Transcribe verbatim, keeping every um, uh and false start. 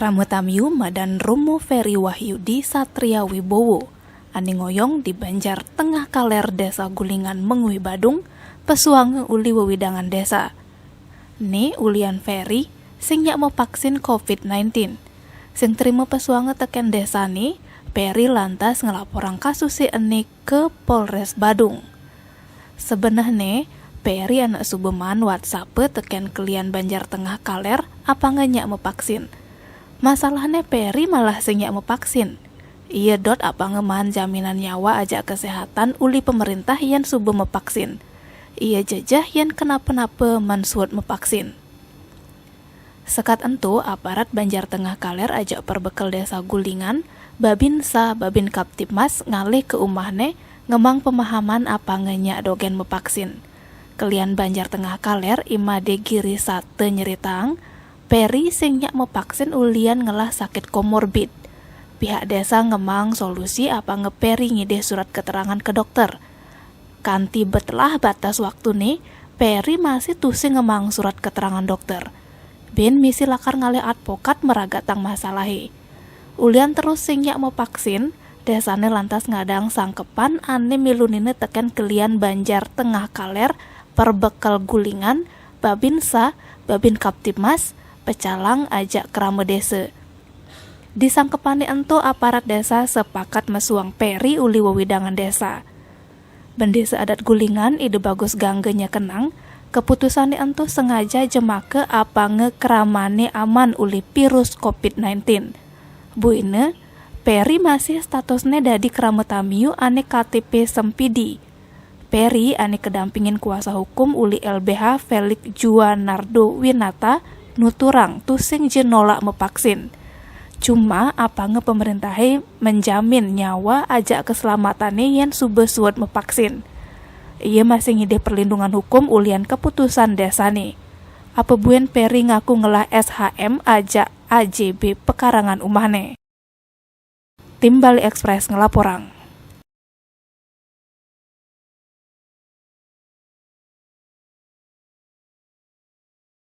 Rama tamiu madan Romo Ferry Wahyudi Satria Wibowo, ane ngoyong di Banjar Tengah Kaler, Desa Gulingan, Mengwi, Badung, pesuanga uli wewidangan desa. Ne ulian Ferry sing nyak mevaksin covid sembilan belas. Sing terima pesuanga teken desa ne, Ferry lantas ngelaporang kasus ene ke Polres Badung. Sebenehne, Ferry anak suba maan WhatsApp teken kelian Banjar Tengah Kaler apanga nyak mevaksin. Masalahne, Ferry malah sing nyak mevaksin. Ia dot apanga maan jaminan nyawa ajak kesehatan uli pemerintah yen suba mevaksin. Ia jejeh yen kenapa-napa man suud mevaksin. Sekat ento, aparat Banjar Tengah Kaler ajak perbekel Desa Gulingan, Babinsa, Babin Kaptibmas ngalih ke umahne ngemang pemahaman apanga nyak dogen mevaksin. Kelian Banjar Tengah Kaler, Imade Giri Sate, nyeritang, Ferry sing nyak mevaksin ulian ngelah sakit komorbid. Pihak desa ngemang solusi apanga Ferry ngidih surat keterangan ke dokter. Kanti betelah batas waktune, Ferry masih tusing ngemang surat keterangan dokter. Buin misi lakar ngalih advokat meragatang masalahe. Ulian terus sing nyak mevaksin, desane lantas ngadang sangkepan ane milu nina teken kelian Banjar Tengah Kaler, perbekel Gulingan, Babinsa, Babin Kaptibmas, pecalang ajak krama desa. Di sangkepane ento, aparat desa sepakat mesuang Ferry uli wewidangan desa. Bendesa Adat Gulingan, Ida Bagus Gangga, nyekenang, keputusane ento sengaja jemaka apanga kramane aman uli virus covid sembilan belas. Buina, Ferry masih statusne dadi krama tamiu ane K T P sempidi. Ferry ane kedampingin kuasa hukum uli L B H Felix Juanardo Winata nuturang tusing ja nolak mevaksin. Cuma apanga pemerintahe menjamin nyawa ajak keselamatane yen suba suud mevaksin. Ia masih ngidih perlindungan hukum ulian keputusan desane. Apa buin Ferry ngaku ngelah S H M ajak A J B pekarangan umahne. Tim Bali Express ngelaporang.